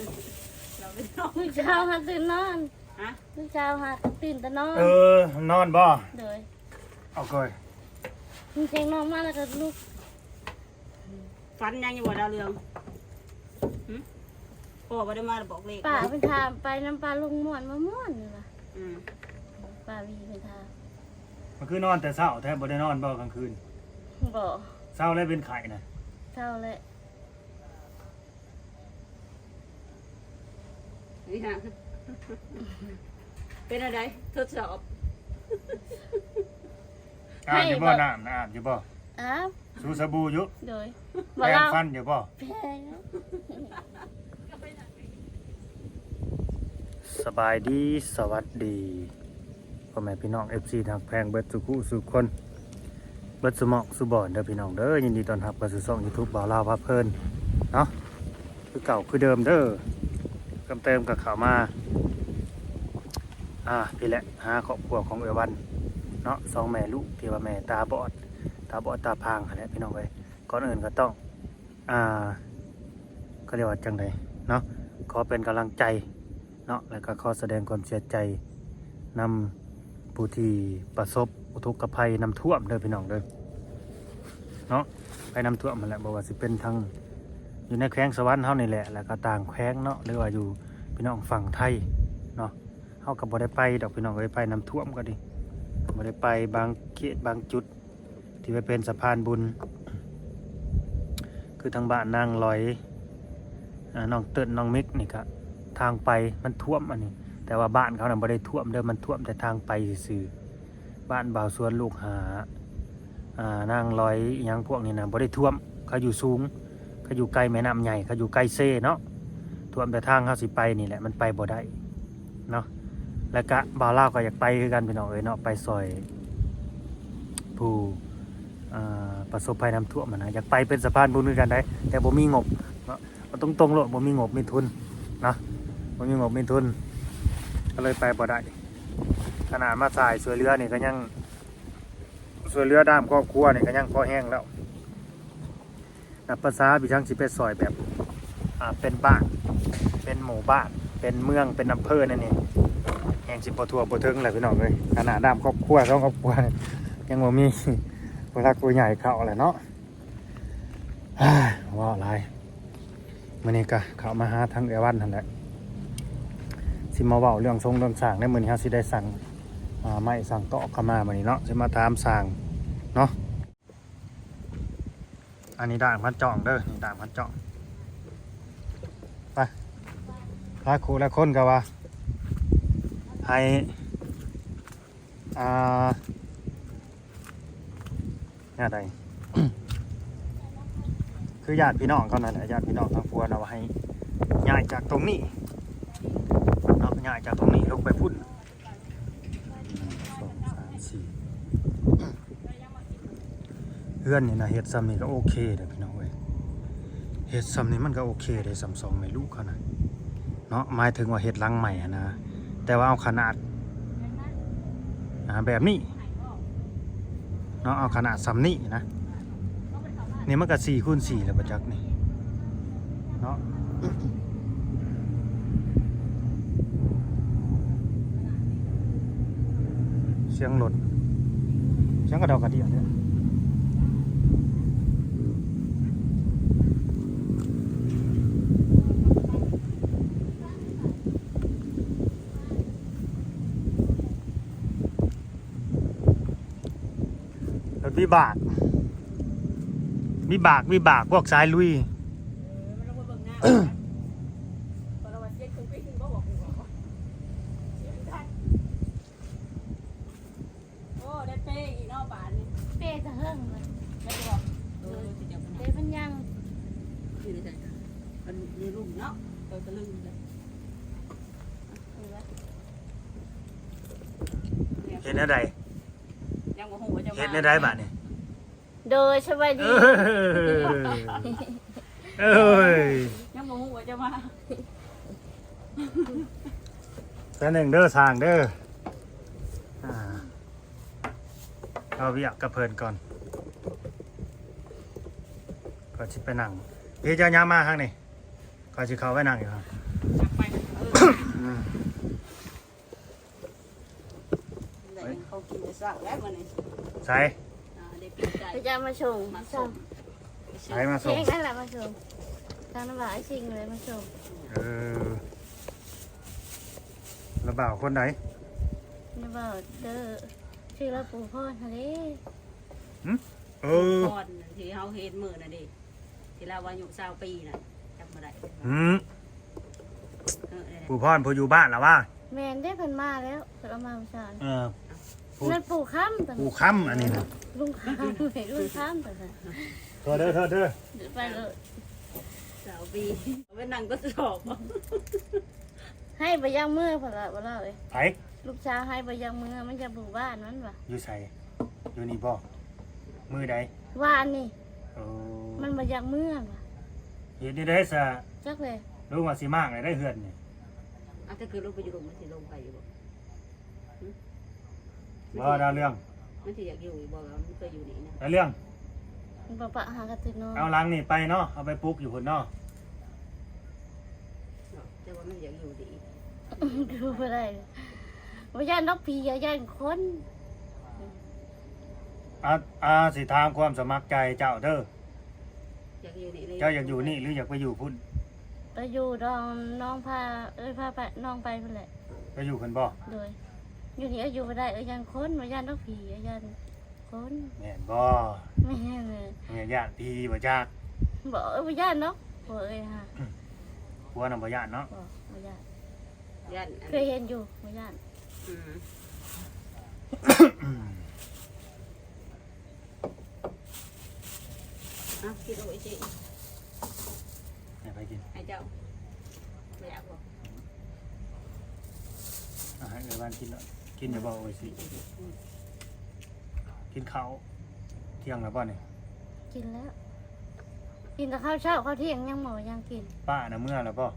ມື້ເຊົ້າຫາຕື່ນນອນ ຮະ? ມື້ເຊົ້າຫາຕື່ນແຕ່ນອນ ເອີ ນອນບໍ່? ໂດຍ ເອົາເກີຍ ມື້ແລງນອນມາແລ້ວກໍລຸກ. ຝັນຫຍັງຢູ່ບໍ່ດາວເຮືອງ? ຫຶ? ພໍ່ບໍ່ໄດ້ມາບອກເລກ? ປ້າເພິ່ນຖາມໄປນຳປ້າລຸງມ່ວນບໍ່ມ່ວນນີ້ວ່າ. ອືມ ປ້າວີເພິ່ນຖາມ. ມັນຄືນອນແຕ່ເຊົ້າແທ້ ບໍ່ໄດ້ນອນບໍ່ກາງຄືນ? ບໍ່. ເຊົາແລ້ວເປັນໄຂ້ນະ? ເຊົາແລ້ວ. ນີ້ຮະ ເປັນອັນໃດ ທົດສອບ? ອາບຢູ່ບໍ່ ໃຫ້ບໍ່ ນ້ຳນະ ອາບຢູ່ບໍ່? ອາບ. ສູສະບູຢູ່? ໂດຍ. ແປງຟັນຢູ່ບໍ່? ແປງ. ສະບາຍດີ ສະຫວັດດີ ພໍ່ແມ່ພີ່ນ້ອງ ເອັຟຊີ ທີ່ຮັກແພງເບິດສູ່ຄູ່ສູ່ຄົນ ເບິດສູ່ໝອກສູ່ບ່ອນເດີພີ່ນ້ອງເດີ. ຍິນດີຕ້ອນຮັບເຂົ້າສູ່ຊ່ອງຢູທູບບ່າວລາວພາເພີນເນາະ ຄືເກົ່າຄືເດີມເດີ. ເພີ່ມເຕີມກໍເຂົ້າມາ ອ່າ ພີ້ແຫຼະ ຫາຄອບຄົວຂອງເອື້ອຍວັນເນາະ ສອງແມ່ລູກທີ່ວ່າແມ່ຕາບອດ ຕາບອດຕາພາງຫັ້ນແຫຼະພີ່ນ້ອງເອີຍ. ກ່ອນອື່ນກໍຕ້ອງ ອ່າ ເຂົາເອີ້ນວ່າຈັ່ງໃດເນາະ ຂໍເປັນກຳລັງໃຈເນາະ ແລ້ວກໍຂໍສະແດງຄວາມເສຍໃຈນຳຜູ້ທີ່ປະສົບອຸທົກກະໄພນ້ຳຖ້ວມເດີພີ່ນ້ອງເດີເນາະ. ໄພນ້ຳຖ້ວມຫັ້ນແຫຼະ ບໍ່ວ່າຊິເປັນທາງຢູ່ໃນແຂວງສະຫວັນເຮົານີ້ແຫຼະ ແລ້ວກໍຕ່າງແຂວງເນາະ ຫຼືວ່າຢູ່ພີ່ນ້ອງຝັ່ງໄທເນາະ. ເຮົາກໍບໍ່ໄດ້ໄປດອກພີ່ນ້ອງເອີຍ ໄພນ້ຳຖ້ວມກໍດີ ບໍ່ໄດ້ໄປບາງເຂດບາງຈຸດ ທີ່ວ່າເປັນສະພານບຸນ ຄືທາງບ້ານນາງລອຍ ອາ ນ້ອງເຕີນ ນ້ອງມິກນີ້ກະ ທາງໄປມັນຖ້ວມອັນນີ້ ແຕ່ວ່າບ້ານເຂົານະບໍ່ໄດ້ຖ້ວມເດີ ມັນຖ້ວມແຕ່ທາງໄປຊື່ໆ. ບ້ານບ່າວສວນລູກຫາ ອາ ນາງລອຍ ອີ່ຫຍັງພວກນີ້ນະ ບໍ່ໄດ້ຖ້ວມ ເຂົາຢູ່ສູງ ເຂົາຢູ່ໃກ້ແມ່ນ້ຳໃຫຍ່ ເຂົາຢູ່ໃກ້ເຊເນາະ ຖ້ວມແຕ່ທາງເຮົາຊິໄປນີ້ແຫຼະ ມັນໄປບໍ່ໄດ້ ເນາະ ແລ້ວກະບ່າວລາວກໍຢາກໄປຄືກັນພີ່ນ້ອງເອີຍເນາະ ໄປຊ່ອຍຜູ້ ເອີ ປະສົບໄພນ້ຳຖ້ວມຫັ້ນນະ ຢາກໄປເປັນສະພານບຸນຄືກັນໃດ ແຕ່ບໍ່ມີງົບເນາະ ເອົາຕົງໆໂລດ ບໍ່ມີງົບມີທຶນເນາະ ບໍ່ມີງົບມີທຶນ ກໍເລີຍໄປບໍ່ໄດ້. ຂະໜາດມາຊ່າຍຊ່ວຍເຫຼືອນີ້ກໍຍັງ ຊ່ວຍເຫຼືອດ້າມຄອບຄົວນີ້ກໍຍັງພໍແຮງແລ້ວ. ນັບພາສາພີ່ຊ່າງຊິໄປຊ່ອຍແບບ ອ່າ ເປັນບ້ານ ເປັນໝູ່ບ້ານ ເປັນເມືອງ ເປັນອຳເພີແນວນີ້ ແຮງຊິບໍ່ທົ່ວບໍ່ເຖິງແຫຼະພີ່ນ້ອງເອີຍ. ຂະໜາດດ້າມຄອບຄົວ ສອງຄອບຄົວ ຍັງບໍ່ມີຜູ້ຫຼັກຜູ້ໃຫຍ່ເຂົ້າແຫຼະເນາະ. ເວົ້າຫຼາຍ ມື້ນີ້ກະເຂົ້າມາຫາທາງເອື້ອຍວັນຫັ້ນແຫຼະ ຊິມາເວົ້າເລື່ອງຊົງເລື່ອງຊ່າງໃນມື້ນີ້ ເຮົາຊິໄດ້ສັ່ງ ອ່າ ໄມ້ສັ່ງຕອກເຂົ້າມາມື້ນີ້ເນາະ ຊິມາຖາມຊ່າງເນາະ. ອັນນີ້ດ່າງພັນຈອງເດີ ນີ້ດ່າງພັນຈອງ. ໄປ ຫຼາຍຄູ່ຫຼາຍຄົນກໍວ່າໃຫ້ ອ່າ ແນວໃດ ຄືຍາດພີ່ນ້ອງເຂົານັ້ນແຫຼະ ຍາດພີ່ນ້ອງທາງຜົວນະ ວ່າໃຫ້ຍ້າຍຈາກຕົງນີ້ເນາະ ຍ້າຍຈາກຕົງນີ້ລົງໄປພຸ້ນ. ໜຶ່ງ ສອງ ສາມ ສີ່ ເຮືອນນີ້ນະ ເຮັດຊ່ຳນີ້ກໍໂອເຄເດ້ພີ່ນ້ອງເອີຍ ເຮັດຊ່ຳນີ້ມັນກໍໂອເຄເດ້ ຊ່ຳສອງແມ່ລູກເຂົານະເນາະ ໝາຍເຖິງວ່າເຮັດຫຼັງໃໝ່ຫັ້ນນະ ແຕ່ວ່າເອົາຂະໜາດ ອ່າ ແບບນີ້ເນາະ ເອົາຂະໜາດຊ່ຳນີ້ນະ ນີ້ມັນກໍສີ່ຄູນສີ່ແລ້ວບໍ່ຈັກນີ້ເນາະ. ສຽງລົດ ສຽງກະດອກກະເດຍເດ້. ລົດວິບາກ ວິບາກ ວິບາກ ພວກສາຍລຸຍ. ໂອ້ ໄດ້ເປອີກເນາະບາດນີ້ ເປແຕ່ເຫິງເລີຍ ແມ່ນບໍ່? ເອີ ເປເພິ່ນຍັງ ຢູ່ໃນໃຈ ມັນມີລຸ່ມເນາະ ໂຕຕະລຶງເລີຍ. ເຮັດແນວໃດ? ຍັງບໍ່ຮູ້ວ່າຈະມາ ເຮັດແນວໃດບາດນີ້? ໂດຍ ສະບາຍດີ ເອີຍ ຍັງບໍ່ຮູ້ວ່າຈະມາ. ແປັບໜຶ່ງເດີ ຊ່າງເດີ ອ່າ ເອົາວຽກກັບເພິ່ນກ່ອນ ກໍຊິໄປນັ່ງ. ເອີ ເຈົ້າຍ່າງມາທາງນີ້ ຂ້ອຍຊິເຂົ້າໄປນັ່ງຢູ່ຫັ້ນ ໄປ ເອີ ອືມ ໄດ້ເຂົ້າກິນແຕ່ເຊົ້າແລ້ວມື້ນີ້ ໃສ ອ່າ ໄດ້ປີ້ງໄກ່ ເຂົາຈະມາສົ່ງ ມາສົ່ງ ໃຜມາສົ່ງ ເອງນັ້ນແຫຼະມາສົ່ງ ທາງນ້ຳຫວານຊິງເລີຍມາສົ່ງ ເອີ ລະບ່າວຄົນໃດ ລະບ່າວເດີ ຊື່ລາວປູ່ພອນຫັ້ນເດ້ ຫຶ ເອີ ປູ່ພອນທີ່ເຮົາເຫັນມື້ນັ້ນເດ້ ທີ່ລາວອາຍຸຊາວປີນະ ຈຳບໍ່ໄດ້ ຫືມ ເອີ ປູ່ພອນຜູ້ຢູ່ບ້ານລະວ່າ ແມ່ນເດ້ ເພິ່ນມາແລ້ວ ເພິ່ນເອົາມາມື້ເຊົ້າ ເອີ ແມ່ນປູ່ຄຳ ປູ່ຄຳອັນນີ້ນະ ລຸງຄຳ ລຸງຄຳ ໂທດເດີ ໂທດເດີ ໄປເລີຍ ຊາວປີ ໄປນັ່ງກໍສອບ ໃຫ້ບໍ່ຢາກເມືອພຸ້ນລະ ບໍ່ລາວເອີຍ ໃຜ ລູກສາວໃຫ້ບໍ່ຢາກເມືອ ມັນຢາກຢູ່ບ້ານມັນວ່າ ຢູ່ໃສ ຢູ່ນີ້ບໍ່ ມື້ໃດ ວານນີ້ ໂອ້ ມັນບໍ່ຢາກເມືອວ່າ ເຮັດແນວໃດຊະ ຈັກແຫຼະ ລຸງວ່າຊິມ້າງໄດ້ເຮືອນນີ້ ອາດຈະຄືລົງໄປຢູ່ລຸ່ມ ມັນຊິລົງໄປຢູ່ບໍ່ ຫຶ ບໍ່ ດາວເຮືອງ ມັນຊິຢາກຢູ່ບໍ່ ມັນເຄີຍຢູ່ນີ້ນະ ດາວເຮືອງ ມັນບໍ່ປະຫາກັນຕິເນາະ ເອົາຫຼັງນີ້ໄປເນາະ ເອົາໄປປຸກຢູ່ພຸ້ນເນາະ ເນາະ ແຕ່ວ່າມັນຢາກຢູ່ດີ ຢູ່ບໍ່ໄດ້ ບໍ່ຢ້ານດອກຜີ ຢ້ານຄົນ ອາ ອາ ຊິຖາມຄວາມສະໝັກໃຈເຈົ້າເດີ ຢາກຢູ່ນີ້ ເຈົ້າຢາກຢູ່ນີ້ ຫຼື ຢາກໄປຢູ່ພຸ້ນ ໄປຢູ່ດອງ ນ້ອງພາ ເອີຍ ພາໄປ ນ້ອງໄປພຸ້ນແຫຼະ ໄປຢູ່ພຸ້ນບໍ່ ໂດຍ ຢູ່ນີ້ເອີຍ ຢູ່ບໍ່ໄດ້ເອີຍ ຢ້ານຄົນ ບໍ່ຢ້ານດອກຜີ ຢ້ານ ຄົນ ແມ່ນບໍ່ ແມ່ນເລີຍ ແມ່ນຢ້ານຜີບໍ່ຈັກ ບໍ່ ເອີຍ ບໍ່ຢ້ານດອກ ຜົວເອີຍຫາ ຜົວນະບໍ່ຢ້ານເນາະ ບໍ່ ບໍ່ຢ້ານ ຢ້ານ ເຄີຍເຫັນຢູ່ ບໍ່ຢ້ານ ອືມ ເອົາ ກິນໂອອິຊິ ໃຫ້ໃຜກິນ ໃຫ້ເຈົ້າ ບໍ່ຢາກບໍ່ ອືມ ເອົາໃຫ້ເອື້ອຍວານກິນເນາະ ກິນຢູ່ບໍ່ໂອອິຊິ ອືມ ກິນເຂົ້າທ່ຽງແລ້ວບໍ່ນີ້ ກິນແລ້ວ ກິນແຕ່ເຂົ້າເຊົ້າ ເຂົ້າທ່ຽງຍັງບໍ່ ຍັງກິນ ປ້ານະເມືອແລ້ວບໍ່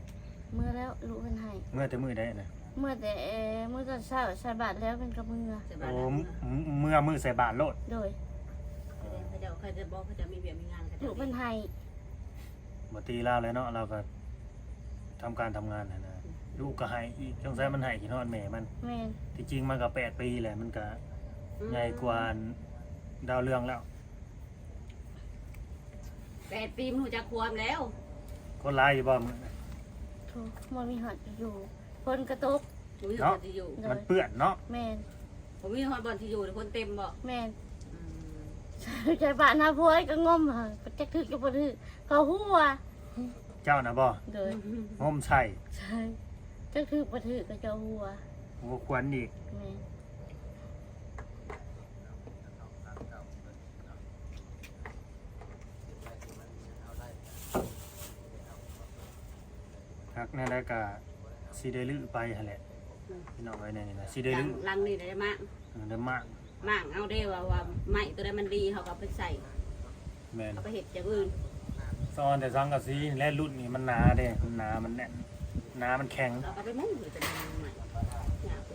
ເມືອແລ້ວ ລູກເພິ່ນໃຫ້ ເມືອແຕ່ມື້ໃດນະ ເມືອແຕ່ ເອີ ມື້ຕອນເຊົ້າໃສ່ບາດແລ້ວເພິ່ນກໍເມືອ ໂອ້ ເມືອມື້ໃສ່ບາດໂລດ ໂດຍ ເອີ ເຂົາເຈົ້າ ເຂົາເຈົ້າບໍ່ ເຂົາເຈົ້າມີວຽກມີງານ ເຂົາເຈົ້າ ລູກເພິ່ນໃຫ້ ບໍ່ຕີລາວແລ້ວເນາະ ລາວກໍທຳການທຳງານຫັ້ນນະ ອືມ ລູກກໍໃຫ້ອີກ ສົງໄສມັນໃຫ້ຄິດຮອດແມ່ມັນ ແມ່ນ ທີ່ຈິງມັນກໍແປດປີແຫຼະ ມັນກໍ ອືມ ໃຫຍ່ກວ່າດາວເຮືອງແລ້ວ ແປດປີມັນຮູ້ຈັກຄວາມແລ້ວ ຄົນຫຼາຍຢູ່ບໍ່ມື້ນັ້ນ ໂທ້ ບໍ່ມີຮອດຢູ່ ຝົນກໍຕົກ ບໍ່ມີຮອດ ເນາະ ທີ່ຢູ່ ໂດຍ ມັນເປື້ອນເນາະ ແມ່ນ ບໍ່ມີຮອດບ່ອນທີ່ຢູ່ ຄົນເຕັມບໍ່ ແມ່ນ ອືມ ໃສ່ບາດໜ້າພວຍກໍງົມ ຈັກຖືກຈັກບໍ່ຖືກ ເຂົາຫົວ ເຈົ້ານະບໍ່ ໂດຍ ງົມໃສ່ ໃຊ່ ຈັກຖືກບໍ່ຖືກກໍເຈົ້າຫົວ ຫົວຂວັນອີກ ແມ່ນ ຫາກແນວໃດກໍຊິໄດ້ຮື້ໄປຫັ້ນແຫຼະ ອືມ ພີ່ນ້ອງເອີຍ ແນວນີ້ນະ ຊິໄດ້ຮື້ ຫຼັງນີ້ໄດ້ມ້າງ ເອີ ໄດ້ມ້າງ ມ້າງເອົາເດ້ ວ່າ ວ່າໄມ້ຕົວໃດມັນດີ ເຮົາກໍເອົາໄປໃສ່ ແມ່ນ ເອົາໄປເຮັດຢ່າງອື່ນ ສະອອນແຕ່ສັງກະສີແລະ ລຸ້ນນີ້ມັນໜາເດ້ ມັນໜາ ມັນແໜ້ນ ໜາ ມັນແຂງ ເອົາໄປມຸງ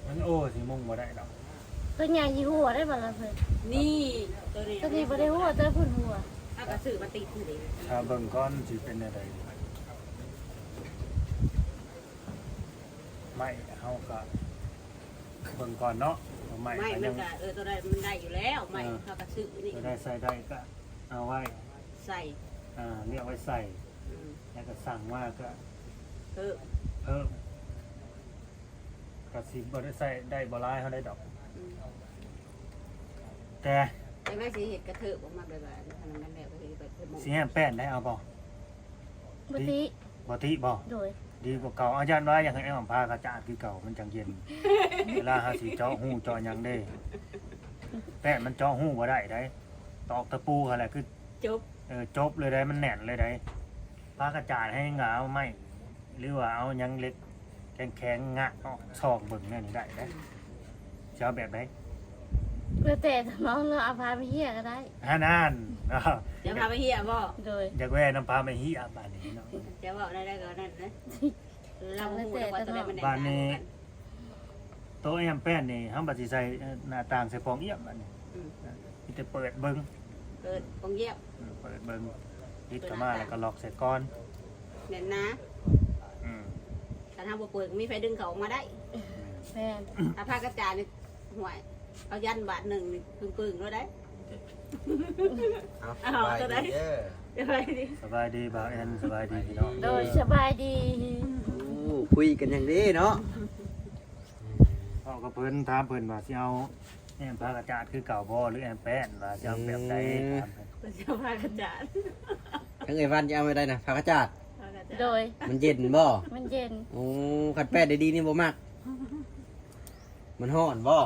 ມັນ ໂອ້ ຊິມຸງບໍ່ໄດ້ດອກ ຕົວໃຫຍ່ຊິຫົວໄດ້ບໍ່ລະເພິ່ນ ນີ້ ຕົວນີ້ ຕົວນີ້ບໍ່ໄດ້ຫົວ ແຕ່ພຸ້ນຫົວ ເຮົາກໍຊື້ມາຕິດນີ້ເດ້ ຖ້າເບິ່ງກ່ອນຊິເປັນແນວໃດ ໄມ້ເຮົາກໍເບິ່ງກ່ອນເນາະ ໄມ້ ໄມ້ມັນກໍ ເອີ ຕົວໃດມັນໄດ້ຢູ່ແລ້ວ ໄມ້ ເອີ ເຮົາກໍຊື້ນີ້ ຕົວໃດໃສ່ໄດ້ກໍເອົາໄວ້ໃສ່ ອ່າ ລຽກໄວ້ໃສ່ ອືມ ແລ້ວກໍສັ່ງມາກໍເພີ່ມ ເພີ່ມ ກໍຊິບໍ່ໄດ້ໃຊ້ໄດ້ບໍ່ຫຼາຍເທົ່າໃດດອກ ອືມ ແຕ່ ແຕ່ວ່າຊິເຮັດກະເທີບອອກມາແບບວ່າ ອັນນັ້ນແລ້ວກໍເຮັດແບບ ຊິແອ້ມແປ້ນໄດ້ເອົາບໍ່? ບໍ່ຕິ ບໍ່ຕິບໍ່? ໂດຍ ດີກວ່າເກົ່າ ອາຈານວ່າຢາກໃຫ້ແອ້ມຜ້າຂະຈາດຄືເກົ່າ ມັນຈັ່ງເຢັນ ເວລາເຮົາຊິເຈາະຮູເຈາະຫຍັງເດ້ ແປ້ນມັນເຈາະຮູບໍ່ໄດ້ໃດ ຕອກຕະປູຫັ້ນແຫຼະຄື ຈົບ ເອີ ຈົບເລີຍໃດ ມັນແໜ້ນເລີຍໃດ ຜ້າຂະຈາດໃຫ້ຫຍັງກໍເອົາໄມ້ ຫຼືວ່າເອົາຫຍັງເຫຼັກແຂງໆ ງະເນາະ ຊອກເບິ່ງແນວນີ້ໄດ້ເດ້ ອືມ ຊິເອົາແບບໃດ? ແລ້ວແຕ່ນ້ອງເນາະ ເອົາຜ້າໄປເຫຍກໍໄດ້ ຫັ້ນນັ້ນ ຈະພາໄປເຫຍບໍ່? ໂດຍ ຢາກແວ່ນຳພາໄປເຫຍບາດນີ້ເນາະ ຈະເວົ້າໄດ້ກໍນັ້ນນະ ລາວບໍ່ຮູ້ວ່າຕົວໃດມັນແຕກຕ່າງກັນ ໂຕແອ້ມແປ້ນນີ້ ເຮົາບັດຊິໃສ່ ເອີ ໜ້າຕ່າງໃສ່ປ່ອງອ້ຽມບາດນີ້ ອືມ ມີແຕ່ເປີດເບິ່ງ ເປີດປ່ອງອ້ຽມ ອືມ ເປີດເບິ່ງ ຕິດເຂົ້າມາແລ້ວກໍລັອກໃສ່ກ່ອນ ແໜ້ນໜາ ເຮົາບໍ່ເປີດ ມີໃຜດຶງເຂົາອອກມາໄດ້. ແມ່ນ. ຖ້າພາກະຈາດນີ້ ຫ້ວຍ ເອົາຢັນບາດໜຶ່ງນີ້ປຶ້ງໆໂລດໄດ໋. ເອົາ ເອົາ ສະບາຍດີເດີ. ສະບາຍດີ ສະບາຍດີບ່າວແອນ ສະບາຍດີພີ່ນ້ອງ. ໂດຍ ສະບາຍດີ. ໂອ້ ຄຸຍກັນຫຍັງເດ້ເນາະ. ເວົ້າກັບເພິ່ນ ຖາມເພິ່ນວ່າຊິເອົາແອ້ມພາກະຈາດຄືເກົ່າບໍ່ ຫຼືແອ້ມແປ້ນ ວ່າຊິເອົາແບບໃດ. ອືມ ຖາມເພິ່ນ ເພິ່ນຊິເອົາພາກະຈາດ. ທາງເອື້ອຍວັນຈະເອົາແບບໃດນະ ພາກະຈາດ? ໂດຍ. ມັນເຢັນບໍ່? ມັນເຢັນ. ໂອ້ ຄັນແປ້ນດີໆນີ້ບໍ່ມັກ. ມັນຮ້ອນບໍ່?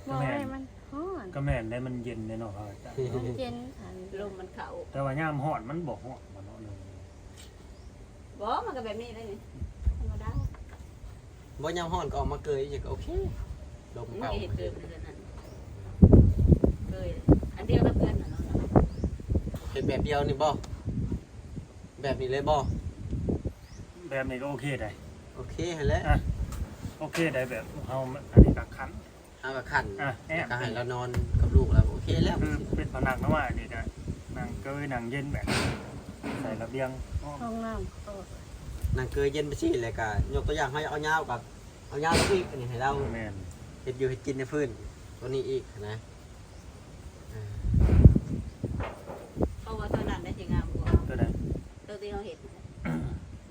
ບໍ່ ມັນຮ້ອນ. ກໍແມ່ນໄດ໋ ມັນເຢັນເດ້ເນາະ ພາກະຈາດ. ມັນເຢັນ ລົມມັນເຂົ້າ. ແຕ່ວ່າຍາມຮ້ອນມັນບໍ່ຮ້ອນບໍ່ເນາະ. ບໍ່ ມັນກໍແບບນີ້ເລີຍນີ້ ທຳມະດາ. ບໍ່ ຍາມຮ້ອນກໍອອກມາເກີຍອີກກໍໂອເຄ ລົມເຂົ້າ. ມັນກໍເຮັດເກີຍເລີຍນັ້ນ ເກີຍອັນດຽວກັບເພື່ອນຫັ້ນເນາະ. ເຮັດແບບດຽວນີ້ບໍ່? ແບບນີ້ເລີຍບໍ່? ແບບນີ້ກໍໂອເຄໄດ໋. ໂອເຄຫັ້ນແຫຼະ. ອ່ະ ໂອເຄໄດ໋ ແບບເຮົາອັນນີ້ກໍຂັນ ເຮົາກໍຂັນ ອ່ະ ແອບ ແລ້ວກໍໃຫ້ລາວນອນກັບລູກແລ້ວໂອເຄແລ້ວ. ຄືເປັນພະນັກນະວ່ານີ້ກໍນັ່ງເກີຍນັ່ງເຢັນແບບໃສ່ລະບຽງ ຫ້ອງນ້ຳ ນັ່ງເກີຍເຢັນໄປຊີ້ ແລ້ວກໍຍົກຕົວຢ່າງ ເຮົາເອົາຍາວກັບ ເອົາຍາວລົງອີກ ອັນນີ້ໃຫ້ລາວ. ແມ່ນ. ເຮັດຢູ່ເຮັດກິນໃນພື້ນຕົວນີ້ອີກນະ. ອ່າ ເພາະວ່າຕົວນັ້ນໄດ້ຊິງາມກວ່າ ຕົວໃດ? ຕົວທີ່ເຮົາເຮັດ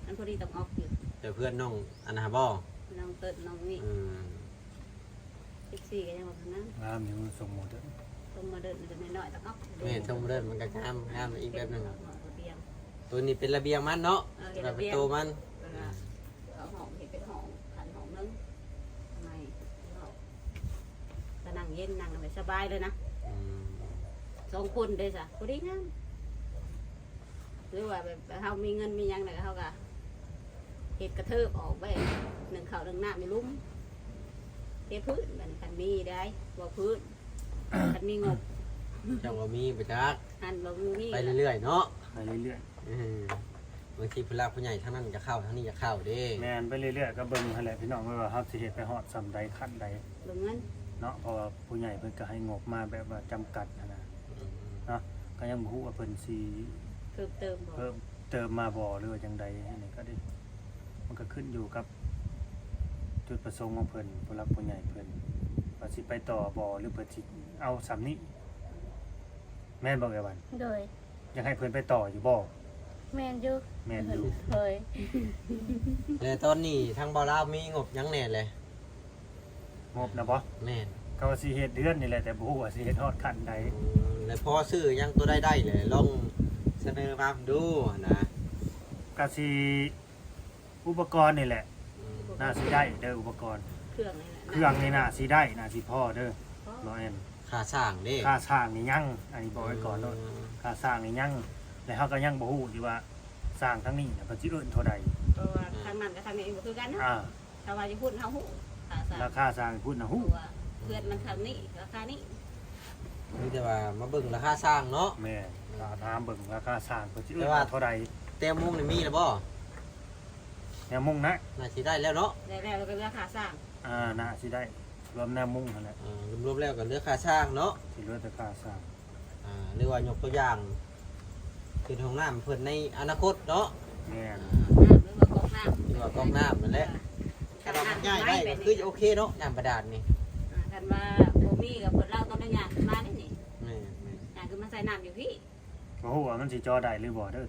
ມັນພໍດີຕຳອອກຢູ່. ແຕ່ເພື່ອນນ້ອງອັນນັ້ນບໍ່? ນ້ອງເຕີດນ້ອງນີ້. ອືມ. ສິບສີ່ກໍຍັງວ່າງາມ ງາມຢູ່ ຊົງໂມເດີນ ຊົງໂມເດີນມັນຈະນ້ອຍໆ ຕະອອກ. ແມ່ນ ຊົງໂມເດີນມັນກໍງາມ ງາມອີກແບບໜຶ່ງ. ຕົວນີ້ເປັນລະບຽງມັນເນາະ. ເອີ ເປັນລະບຽງ ໂຕມັນ. ເອີ ເອົາຫ້ອງເຮັດເປັນຫ້ອງ ຂັ້ນຫ້ອງໜຶ່ງໃໝ່ ກໍນັ່ງເຢັນ ນັ່ງແບບສະບາຍເລີຍນະ. ອືມ ສອງຄົນເດ້ຊະ ພໍດີງາມ. ຫຼືວ່າແບບເຮົາມີເງິນມີຫຍັງແລ້ວ ເຮົາກໍເຮັດກະເທີບອອກໄວ້ ໜຶ້ງເຂົ້າໜຶ້ງນ້ຳຢູ່ລຸ່ມ ເທພື້ນ. ບັດນີ້ຄັນມີໄດ໋ ເວົ້າພື້ນ ຄັນມີງົບ. ເຈົ້າວ່າມີບໍ່ຈັກ ອັນວ່າມີ ໄປເລື້ອຍໆເນາະ ໄປເລື້ອຍໆ. ເອີ ບາງທີຜູ້ຫຼັກຜູ້ໃຫຍ່ທາງນັ້ນກໍເຂົ້າ ທາງນີ້ກໍເຂົ້າເດ້. ແມ່ນ ໄປເລື້ອຍໆ ກໍເບິ່ງຫັ້ນແຫຼະພີ່ນ້ອງ ວ່າເຮົາຊິເຮັດໄປຮອດສ່ຳໃດ ຂັ້ນໃດ ເບິ່ງເງິນເນາະ ເພາະວ່າຜູ້ໃຫຍ່ເພິ່ນກໍໃຫ້ງົບມາແບບວ່າຈຳກັດຫັ້ນນະ. ອືມ ເນາະ ກໍຍັງບໍ່ຮູ້ວ່າເພິ່ນຊິເພີ່ມເຕີມບໍ່ ເພີ່ມເຕີມມາບໍ່ ຫຼືວ່າຈັ່ງໃດ. ອັນນີ້ກໍໄດ້ ມັນກໍຂຶ້ນຢູ່ກັບຈຸດປະສົງຂອງເພິ່ນ ຜູ້ຫຼັກຜູ້ໃຫຍ່ເພິ່ນ ວ່າຊິໄປຕໍ່ບໍ່ ຫຼືເພິ່ນຊິເອົາສ່ຳນີ້. ແມ່ນບໍ່ ເອື້ອຍວັນ? ໂດຍ. ຢາກໃຫ້ເພິ່ນໄປຕໍ່ຢູ່ບໍ່? ແມ່ນຢູ່. ແມ່ນຢູ່. ໂດຍ. ແລະຕອນນີ້ທາງບ່າວລາວມີງົບຫຍັງແດ່ແລະ? ງົບນະບໍ່? ແມ່ນ. ກໍວ່າຊິເຮັດເຮືອນນີ້ແຫຼະ ແຕ່ບໍ່ຮູ້ວ່າຊິເຮັດຮອດຂັ້ນໃດ. ອືມ ແລະພໍຊື້ຫຍັງຕົວໃດໄດ້ແລະ ລອງສະເໜີມາເບິ່ງດູນະ. ກະຊິ ອຸປະກອນນີ້ແຫຼະ. ອືມ ໜ້າຊິໄດ້ເດີ ອຸປະກອນ ເຄື່ອງນີ້ແຫຼະ ເຄື່ອງນີ້ໜ້າຊິໄດ້ ໜ້າຊິພໍເດີ. ພໍ ບໍ່ແມ່ນ ຄ່າສ້າງເດ້ ຄ່າສ້າງນີ້ຍັງ ອັນນີ້ບອກໄວ້ກ່ອນໂລດ. ອືມ ຄ່າສ້າງນີ້ຍັງ ແລະເຮົາກໍຍັງບໍ່ຮູ້ຢູ່ວ່າສ້າງທາງນີ້ນະ ເພິ່ນຊິເອີ້ນເທົ່າໃດ ເພາະວ່າ ອືມ ທາງນັ້ນກັບທາງນີ້ບໍ່ຄືກັນເນາະ. ອ່າ ຖ້າວ່າຢູ່ພຸ້ນເຮົາຮູ້ ຄ່າສ້າງ ລາຄາສ້າງຢູ່ພຸ້ນນະຮູ້ ເພາະວ່າເຮືອນມັນເທົ່ານີ້ ລາຄານີ້. ມີແຕ່ວ່າມາເບິ່ງລາຄາສ້າງເນາະ. ແມ່ນ ອືມ ຖ້າຖາມເບິ່ງລາຄາສ້າງເພິ່ນຊິເອີ້ນວ່າເທົ່າໃດ. ແຕ່ມຸງນີ້ມີແລ້ວບໍ່? ແນວມຸງນະ ໜ້າຊິໄດ້ແລ້ວເນາະ. ໄດ້ແລ້ວ ແລ້ວກໍເຫຼືອຄ່າສ້າງ. ອ່າ ໜ້າຊິໄດ້ ລວມແນວມຸງຫັ້ນແຫຼະ. ອ່າ ລວມໆແລ້ວກໍເຫຼືອຄ່າສ້າງເນາະ. ຊິເຫຼືອແຕ່ຄ່າສ້າງ. ອ່າ ຫຼືວ່າຍົກຕົວຢ່າງ ເປັນຫ້ອງນ້ຳເພິ່ນໃນອະນາຄົດເນາະ. ແມ່ນ. ອ່າ ນ້ຳ ຫຼືວ່າກອກນ້ຳ ຫຼືວ່າກອກນ້ຳນັ້ນແຫຼະ. ອ່າ ຖ້າວ່າມັນຍ້າຍໄດ້ກໍຄືໂອເຄເນາະ ນ້ຳບາດານນີ້. ອ່າ ຄັນວ່າບໍ່ມີກໍເພິ່ນ ລາວຕ້ອງໄດ້ຍ່າງຂຶ້ນມານີ້. ແມ່ນໆ ຍ່າງຂຶ້ນມາໃສ່ນ້ຳຢູ່ພີ້. ບໍ່ຮູ້ວ່າມັນຊິເຈາະໄດ້ຫຼືບໍ່ເດີ.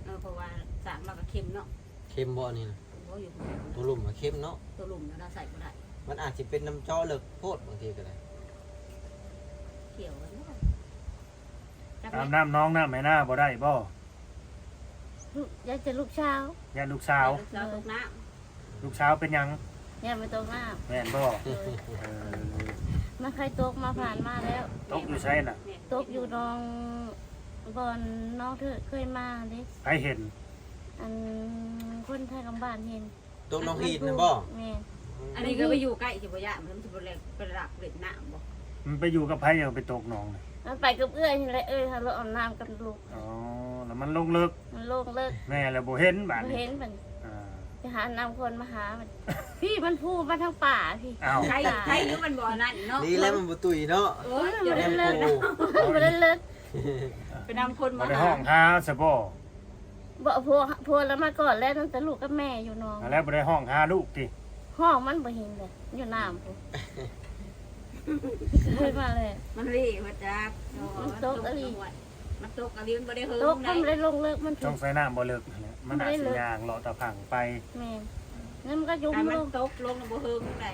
ເອີ ເພາະວ່າສ້າງລາວກໍເຄັມເນາະ. ເຄັມບໍ່ອັນນີ້ນະ? ບໍ່ຢູ່ ຕົວລຸ່ມນະເຄັມເນາະ. ຕົວລຸ່ມນະ ລາວໃສ່ບໍ່ໄດ້. ມັນອາດຊິເປັນນ້ຳເຈາະເລິກໂພດ ບາງທີກໍໄດ້. ກ່ຽວກັນບໍ່? ອາບນ້ຳໜອງນ້ຳໄຮ່ນາບໍ່ໄດ້ບໍ່? ຢ້ານແຕ່ລູກສາວ. ຢ້ານລູກສາວ. ຢ້ານລູກສາວຕົກນ້ຳ. ລູກສາວເປັນຫຍັງ? ຢ້ານມັນຕົກນ້ຳ. ແມ່ນບໍ່? ໂດຍ. ເອີ ມັນເຄີຍຕົກມາ ຜ່ານມາແລ້ວ. ຕົກຢູ່ໃສນະ? ຕົກຢູ່ໜອງ ບ່ອນນ້ອງເທີເຄີຍມາເດ້. ໃຜເຫັນ? ອັນຄົນໄທກຳບ້ານເຫັນ. ຕົກໜອງຫີນນັ້ນບໍ່? ແມ່ນ. ອັນນີ້ກໍໄປຢູ່ໃກ້ຊິບໍ່ຢ້ານ ມັນຊິບໍ່ໄດ້ໄປລັກຫຼິ້ນນ້ຳບໍ່? ມັນໄປຢູ່ກັບໃຜ ເອົາໄປຕົກໜອງນະ? ມັນໄປກັບເອື້ອຍນີ້ແຫຼະ ເອື້ອຍເຮົາເລີຍອອກນ້ຳກັບລູກ. ອໍ ແລ້ວມັນລົງເລິກ. ມັນລົງເລິກ. ແມ່ແລ້ວບໍ່ເຫັນບາດນີ້. ບໍ່ເຫັນບັດນີ້. ອ່າ ໄປຫານ້ຳຄົນມາຫາມັນ ພີ້ ມັນພູມາທາງປ່າພີ້. ອ້າວ ໄກ ໄກຢູ່ມັນບໍ່ນັ້ນເນາະ. ດີແລ້ວມັນບໍ່ຕຸ້ຍເນາະ. ໂອ້ຍ ບໍ່ໄດ້ເລິກ ບໍ່ໄດ້ເລິກ. ໄປນຳຄົນມາຫາ ບໍ່ໄດ້ຮ້ອງຫາຊະບໍ່? ບໍ່ ຜົວ ຜົວລະມາກ່ອນແລ້ວ ຕັ້ງແຕ່ລູກກັບແມ່ຢູ່ໜອງ ອັນແລ້ວບໍ່ໄດ້ຮ້ອງຫາລູກຕິ? ຮ້ອງມັນບໍ່ເຫັນເລີຍ ຢູ່ນ້ຳພຸ້ນ ເຄີຍມາແລ້ວ ມັນເວວ່າຈັກ ມັນຕົກອີ່ຫຼີ ມັນຕົກອີ່ຫຼີ ມັນບໍ່ໄດ້ເຫິງ ຕົກ ໃດ ມັນບໍ່ໄດ້ລົງເລິກ ມັນ ສົງໄສນ້ຳບໍ່ເລິກຫັ້ນແຫຼະ ມັນອາດຊິຍ່າງເລາະຕາພັງໄປ ແມ່ນ ແລ້ວມັນກໍຈຸ່ມລົງ ຖ້າມັນຕົກລົງບໍ່ເຫິງໃດ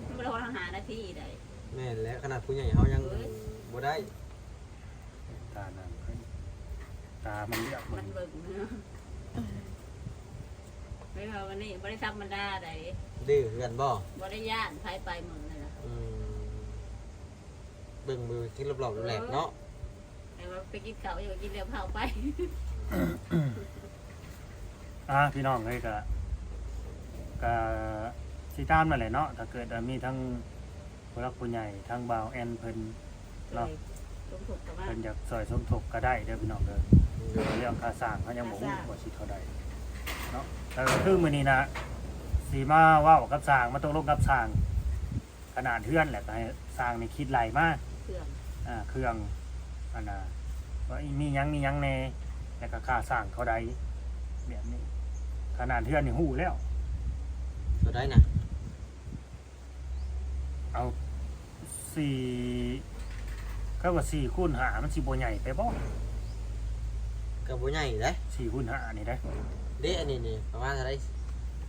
ມັນບໍ່ໄດ້ຮອດຫ້ານາທີໃດ ແມ່ນແຫຼະ ຂະໜາດຜູ້ໃຫຍ່ເຮົາຍັງ ເອີຍ ບໍ່ໄດ້ ຕານັ້ນ ຕາມັນເລືອກ ມັນເບິ່ງ ໄປເວົ້າອັນນີ້ບໍ່ໄດ້ທຳມະດາໃດ ດື້ຄືກັນບໍ່? ບໍ່ໄດ້ຢ້ານໃຜໄປມື້ນັ້ນນະ ອືມ ເບິ່ງມືກິນລອບໆແຫຼບເນາະ ແຕ່ວ່າໄປກິນເຂົ້າ ຢາກກິນແລ້ວພາໄປ ອ່າ ພີ່ນ້ອງເອີຍ ກະ ກະຊິຕາມນັ້ນແຫຼະເນາະ ຖ້າເກີດວ່າມີທັງ ຜູ້ຫຼັກຜູ້ໃຫຍ່ທາງບ່າວແອນເພິ່ນເນາະ ຊ່ວຍສົມທົບເຂົ້າມາ ເພິ່ນຢາກຊ່ວຍສົມທົບກໍໄດ້ເດີພີ່ນ້ອງເດີ ໂດຍ ເລື່ອງຄ່າສ້າງເຮົາຍັງບໍ່ຮູ້ວ່າຊິເທົ່າໃດເນາະ ແຕ່ກໍຄືມື້ນີ້ນະ ຊິມາເວົ້າກັບຊ່າງ ມາຕົກລົງກັບຊ່າງ ຂະໜາດເຮືອນແຫຼະ ກໍໃຫ້ຊ່າງນີ້ຄິດໄລ່ມາ ເຄື່ອງ ອ່າ ເຄື່ອງ ອັນນ່າ ວ່າມີຫຍັງ ມີຫຍັງແດ່ ແລ້ວກໍຄ່າສ້າງເທົ່າໃດ ແບບນີ້ ຂະໜາດເຮືອນນີ້ຮູ້ແລ້ວ ເທົ່າໃດນະ? ເອົາ ສີ່ ກໍວ່າສີ່ຄູນຫ້າ ມັນຊິບໍ່ໃຫຍ່ໄປບໍ່? ກໍບໍ່ໃຫຍ່ເດ້ ສີ່ຄູນຫ້ານີ້ເດ້ ເດ້ ອັນນີ້ນີ້ປະມານເທົ່າໃດ?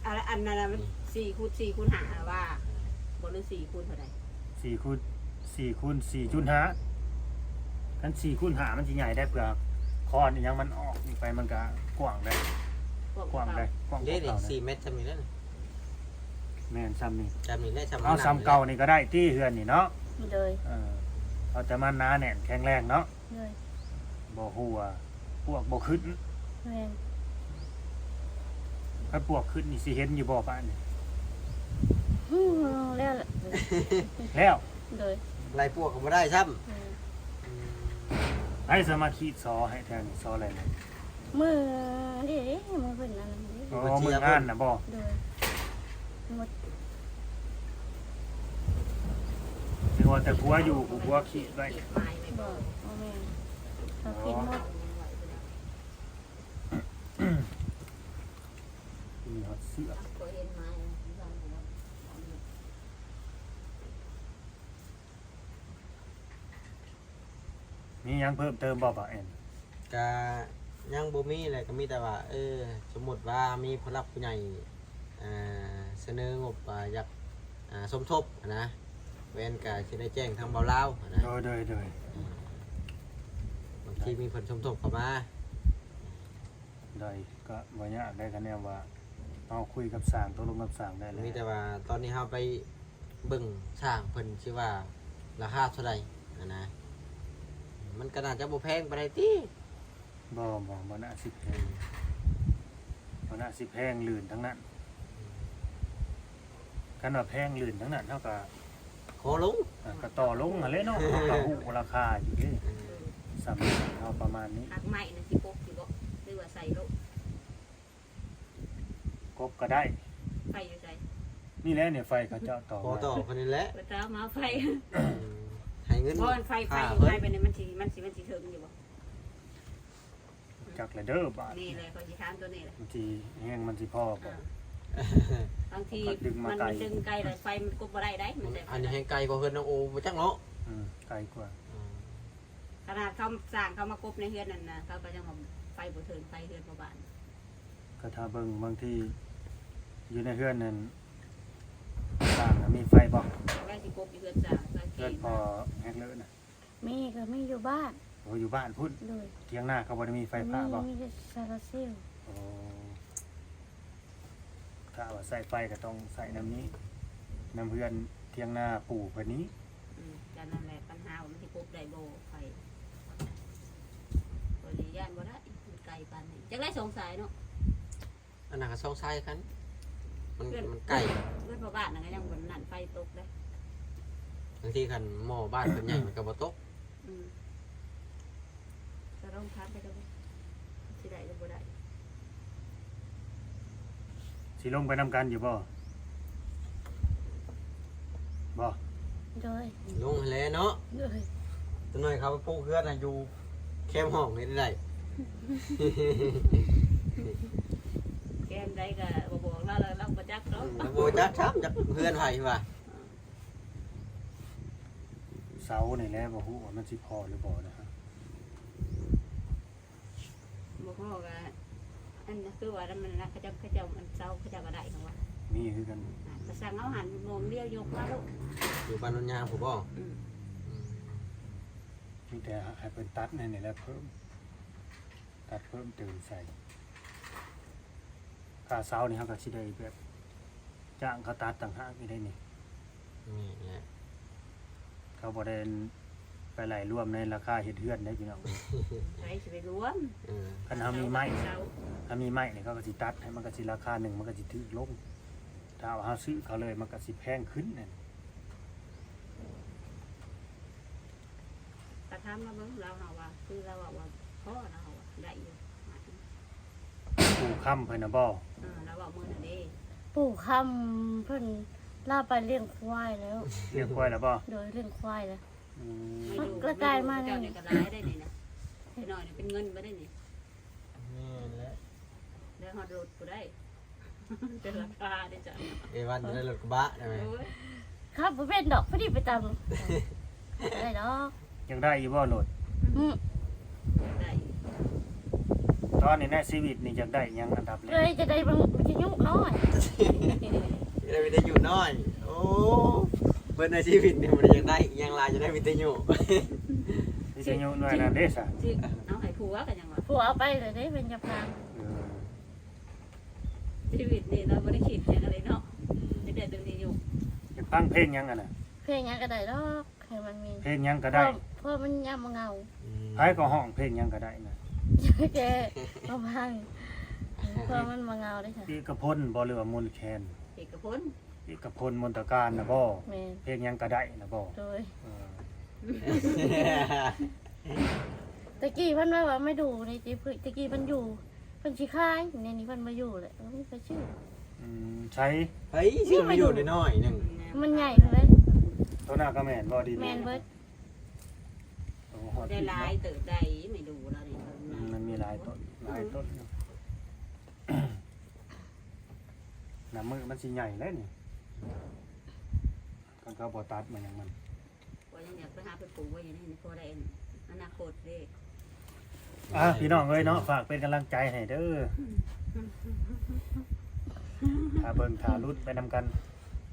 ອັນ ອັນນັ້ນນະ ມັນ ນີ້ ສີ່ຄູນ ສີ່ຄູນຫ້າ ວ່າ ເອີ ບໍ່ ຫຼືສີ່ຄູນເທົ່າໃດ? ສີ່ຄູນ ສີ່ຄູນສີ່ຈຸດຫ້າ ຄັນສີ່ຄູນຫ້າມັນຊິໃຫຍ່ໄດ້ ເພື່ອຄອນອີ່ຫຍັງມັນອອກນີ້ໄປ ມັນກໍກວ້າງໄດ້ ກວ້າງ ກວ້າງໄດ້ ກວ້າງກວ່າເກົ່າ ເດ້ນີ້ ເດ້ ສີ່ແມັດຊ່ຳນີ້ແຫຼະ ແມ່ນ ຊ່ຳນີ້ ຊ່ຳນີ້ແຫຼະ ຊ່ຳ ເອົາ ຊ່ຳເກົ່ານີ້ກໍໄດ້ຕິ ເຮືອນນີ້ເນາະ ໂດຍ ເອີ ເອົາແຕ່ມັນໜາແໜ້ນແຂງແຮງເນາະ ໂດຍ ບໍ່ຮົ່ວ ປວກບໍ່ຂຶ້ນ ແມ່ນ ຄັນປວກຂຶ້ນນີ້ຊິເຫັນຢູ່ບໍ່ປານນີ້? ອືມ ແລ້ວ ແລ້ວ ໂດຍ ໄລ່ປວກກໍບໍ່ໄດ້ຊ້ຳ ແມ່ນ ອືມ ໃຜສາມາດຂີດຊໍໃຫ້ແຖວນີ້ ຊໍແຫຼງ? ມື້ນີ້ເດ້ ມື້ເພິ່ນອັນນັ້ນເດ້ ໂອ້ ມື້ງານນະບໍ່? ໂດຍ ໝົດ ນຶກວ່າແຕ່ຜົວຢູ່ ຜູ້ຜົວຂີດໄວ້ ຂີດໄມ້ໄວ້ ບໍ່ ບໍ່ແມ່ນ ເຂົາຂີດໝົດ ມີຮອດເສື້ອ ມີຫຍັງເພີ່ມເຕີມບໍ່ ບ່າວແອນ? ກະຍັງບໍ່ມີແຫຼະ ກະມີແຕ່ວ່າ ເອີ ສົມມຸດວ່າມີຜູ້ຫຼັກຜູ້ໃຫຍ່ ອ່າ ສະເໜີງົບວ່າຢາກ ອ່າ ສົມທົບຫັ້ນນະ ແວ່ນກະຊິໄດ້ແຈ້ງທາງບ່າວລາວຫັ້ນນະ ໂດຍ ໂດຍ ໂດຍ ອືມ ບາງທີມີເພິ່ນສົມທົບເຂົ້າມາ ໂດຍ ກໍບໍ່ຍາກໄດ໋ ຄະແນນວ່າເຮົາຄຸຍກັບຊ່າງ ຕົກລົງກັບຊ່າງໄດ້ແລ້ວ ມີແຕ່ວ່າຕອນນີ້ເຮົາໄປເບິ່ງຊ່າງເພິ່ນຊິວ່າລາຄາເທົ່າໃດຫັ້ນນະ ມັນກໍໜ້າຈະບໍ່ແພງປານໃດຕິ? ບໍ່ ບໍ່ ບໍ່ໜ້າຊິແພງ ບໍ່ໜ້າຊິແພງ ລື່ນທັງນັ້ນ ຄັນວ່າແພງລື່ນທັງນັ້ນ ເຮົາກໍຂໍລົງ ອ່າ ກໍຕໍ່ລົງຫັ້ນແຫຼະເນາະ ເຮົາກໍຮູ້ລາຄາຢູ່ເດ້ ອືມ ສ່ຳເຮົາປະມານນີ້ ຮັກໄມ້ນັ້ນຊິກົບຢູ່ບໍ່ ຫຼືວ່າໃສ່ໂລດ? ກົບກໍໄດ້ ໄຟຢູ່ໃສ? ນີ້ແຫຼະ ນີ້ໄຟເຂົາເຈົ້າຕໍ່ ບໍ່ ມາຕໍ່ເພິ່ນນີ້ແຫຼະ ເຂົາເຈົ້າມາໄຟ ອືມ ໃຫ້ເງິນ ບໍ່ ໄຟ ໄຟ ໄຟໄປນີ້ມັນຊິ ມັນຊິ ມັນຊິເຖິງຢູ່ບໍ່? ຈັກແຫຼະເດີບາດນີ້ແຫຼະ ຂ້ອຍຊິຖາມຕົວນີ້ແຫຼະ ມັນຊິແຮງ ມັນຊິພໍບໍ່? ອ່າ ບາງທີມັນ ມັນດຶງໄກແລ້ວໄຟມັນກົບບໍ່ໄດ້ໃດ໋ ມັນ ອັນນີ້ແຮງໄກກວ່າເຮືອນນ້ອງໂອບໍ່ຈັກເນາະ ອືມ ໄກກວ່າ ອ່າ ຂະໜາດເຂົາສ້າງເຂົາມາກົບໃນເຮືອນນັ້ນນະ ເຂົາກໍຍັງວ່າໄຟບໍ່ເຖິງ ໄຟເຮືອນພໍ່ບ້ານ ກໍຖ້າເບິ່ງບາງທີຢູ່ໃນເຮືອນນັ້ນ ສ້າງນະມີໄຟບໍ່? ແລ້ວຊິກົບຢູ່ເຮືອນສ້າງ ເຮືອນພໍ່ແຮກເລີນະ ມີ ກໍມີຢູ່ບ້ານ ໂອ້ ຢູ່ບ້ານພຸ້ນ ໂດຍ ຖຽງນາເຂົາບໍ່ໄດ້ມີໄຟຟ້າບໍ່? ມີ ມີແຕ່ໂຊລາເຊວ ໂອ້ ຖ້າວ່າໃຊ້ໄຟກໍຕ້ອງໃຊ້ນຳນີ້ ນຳເຮືອນຖຽງນາປູ່ເພິ່ນນີ້ ອືມ ກໍນັ້ນແຫຼະ ປັນຫາວ່າມັນຊິກົບໄດ້ບໍ່ໄຟ ຂ້ອຍນີ້ຢ້ານບໍ່ໄດ້ ມັນໄກປານນີ້ ຈັກໄດ້ສອງສາຍເນາະ. ອັນນັ້ນກໍສອງສາຍຄືກັນ ມັນ ເຮືອນ ມັນໄກ ເຮືອນພໍ່ບ້ານນັ້ນກໍຍັງບໍ່ນັ້ນ ໄຟຕົກເດ້ ບາງທີຄັນໝໍ້ບ້ານເພິ່ນໃຫຍ່ ມັນກໍບໍ່ຕົກ ອືມ ກໍລອງຖາມໄປເບິ່ງ ຊິໄດ້ຫຼືບໍ່ໄດ້ ຊິລົງໄປນຳກັນຢູ່ບໍ່? ບໍ່ ໂດຍ ລົງຫັ້ນແຫຼະເນາະ ໂດຍ ຈັກໜ້ອຍເຂົາໄປປູກເຮືອນໃຫ້ຢູ່ ແຄມຫ້ອງເຮັດໄດ້ ເ ແກ້ມໃດກໍບໍ່ບອກລາວ ລາວບໍ່ຈັກດອກ. ອືມ ລາວບໍ່ຈັກຊ້ຳ ຈັກເຮືອນໃຜວ່າ. ເສົານີ້ແຫຼະ ບໍ່ຮູ້ວ່າມັນຊິພໍຫຼືບໍ່ນະ. ບໍ່ພໍກໍ ອັນນັ້ນຄືວ່ານຳ ມັນນະ ເຂົາເຈົ້າ ເຂົາເຈົ້າ ອັນເສົາເຂົາເຈົ້າກໍໄດ້ນະວ່າ ມີຄືກັນ. ອ່າ ກໍສັ່ງເອົາຫັ້ນ ໂມງດຽວຍົກມາໂລດ. ຢູ່ບ້ານໂນນຍາງພຸ້ນບໍ່? ອືມ ອືມ ມີແຕ່ໃຫ້ເພິ່ນຕັດໃຫ້ນີ້ແຫຼະ ເພີ່ມ ຕັດເພີ່ມເຕີມໃສ່. ຄ່າເສົານີ້ເຮົາກໍຊິໄດ້ແບບຈ້າງເຂົາຕັດຕ່າງຫາກອີກໄດ໋ນີ້. ແມ່ນແຫຼະ ເຂົາບໍ່ໄດ້ໄປໄລ່ລວມໃນລາຄາເຮັດເຮືອນໄດ໋ພີ່ນ້ອງ. ໃຜຊິໄປລວມ? ເອີ ຄັນເຮົາມີໄມ້ ເສົາ ເຮົາມີໄມ້ນີ້ ເຂົາກໍຊິຕັດໃຫ້ ມັນກໍຊິລາຄາໜຶ່ງ ມັນກໍຊິຖືກລົງ. ຖ້າວ່າເຮົາຊື້ເຂົາເລີຍ ມັນກໍຊິແພງຂຶ້ນນັ້ນ. ກໍຖາມລາວເບິ່ງ ລາວເຮົາວ່າ ຄືລາວເວົ້າວ່າພໍ ລາວເຮົາວ່າໄດ້ຢູ່. ປູ່ຄຳເພິ່ນນະບໍ່? ເອີ ລາວເວົ້າມື້ນັ້ນເດ້ ປູ່ຄຳເພິ່ນລາວໄປລ້ຽງຄວາຍແລ້ວ. ລ້ຽງຄວາຍແລ້ວບໍ່? ໂດຍ ລ້ຽງຄວາຍແລ້ວ. ອືມ ມັນກະຈາຍມາແລ້ວ ເຈົ້ານີ້ກໍຫຼາຍໄດ໋ນີ້ນະ ນ້ອຍນີ້ເປັນເງິນບໍ່ໄດ້ນີ້. ແມ່ນແຫຼະ ໄດ້ຮອດລົດບໍ່ໄດ້. ເປັນລາຄາເດ້ຈ້ະ ເອວັນຈະໄດ້ລົດກະບະໄດ້ໄໝ? ໂອ້ຍ ຂັບບໍ່ເປັນດອກ ພໍດີໄປຕາມ ໄດ້ດອກ. ຢາກໄດ້ຢູ່ບໍ່ລົດ? ອືມ ໄດ້. ຕອນນີ້ໃນຊີວິດນີ້ຢາກໄດ້ຫຍັງອັນດັບແລກ? ເອີຍ ຈະໄດ້ວິທະຍຸນ້ອຍ. ຈະໄດ້ວິທະຍຸນ້ອຍ. ໂອ້ ເບິດໃນຊີວິດນີ້ບໍ່ໄດ້ຢາກໄດ້ຫຍັງຫຼາຍ ຈະໄດ້ວິທະຍຸ. ວິທະຍຸໜ່ວຍນັ້ນເດ້ຊະ? ຊິເອົາໃຫ້ຜົວກໍຍັງວ່າ ຜົວເອົາໄປແລ້ວເດ້ ເພິ່ນຈະຟັງ. ເອີ ຊີວິດນີ້ເນາະ ບໍ່ໄດ້ຄິດຫຍັງເລີຍເນາະ. ອືມ ຢາກໄດ້ແຕ່ວິທະຍຸ. ຢາກຟັງເພງຫຍັງຫັ້ນນະ? ເພງຫຍັງກໍໄດ້ດອກ ໃຫ້ມັນມີ. ເພງຫຍັງກໍໄດ້ ເພາະ ເພາະມັນຍາມເຫງົາ. ອືມ ໃຜກໍຮ້ອງເພງຫຍັງກໍໄດ້ນະ. ແກກໍຟັງ ເພາະມັນບໍ່ເຫງົາເດ້. ເອກະພົນບໍ່ ຫຼືວ່າມົນແຄນ? ເອກະພົນ. ເອກະພົນມົນຕະການນະບໍ່? ແມ່ນ. ເພງຫຍັງກໍໄດ້ນະບໍ່? ໂດຍ. ເອີ ຕະກີ້ເພິ່ນວ່າ ວ່າໄມ້ດູ່ນີ້ຕິ ຕະກີ້ເພິ່ນຢູ່ ເພິ່ນຊິຂາຍ ດຽວນີ້ເພິ່ນບໍ່ຢູ່ແລ້ວ ເອີ ມີໄປຊື້. ອືມ ໃສ? ໃຜຊື້ໄມ້ດູ່ນ້ອຍໆໜຶ່ງ? ມັນໃຫຍ່ເລີຍ. ໂຕໜ້າກໍແມ່ນບໍ່? ດີ ແມ່ນເບິດ. ໂອ້ ໄດ້ຫຼາຍເຕີບໄດ໋ ໄມ້ດູ່ລາວນີ້. ອືມ ມັນມີຫຼາຍຕົ້ນ ຫຼາຍຕົ້ນ. ອືມ ໜ້າມື້ມັນຊິໃຫຍ່ແລ້ວນີ້ ຄັນເຂົາບໍ່ຕັດມັນຫຍັງມັນ. ວ່າຍັງຢາກໄປຫາໄປປູກໄວ້ຢູ່ໃນນີ້ ພໍໄດ້ອະນາຄົດເດ້. ອ່າ ພີ່ນ້ອງເອີຍເນາະ ຝາກເປັນກຳລັງໃຈໃຫ້ເດີ. ຖ້າເບິ່ງຖ້າລຸ້ນໄປນຳກັນ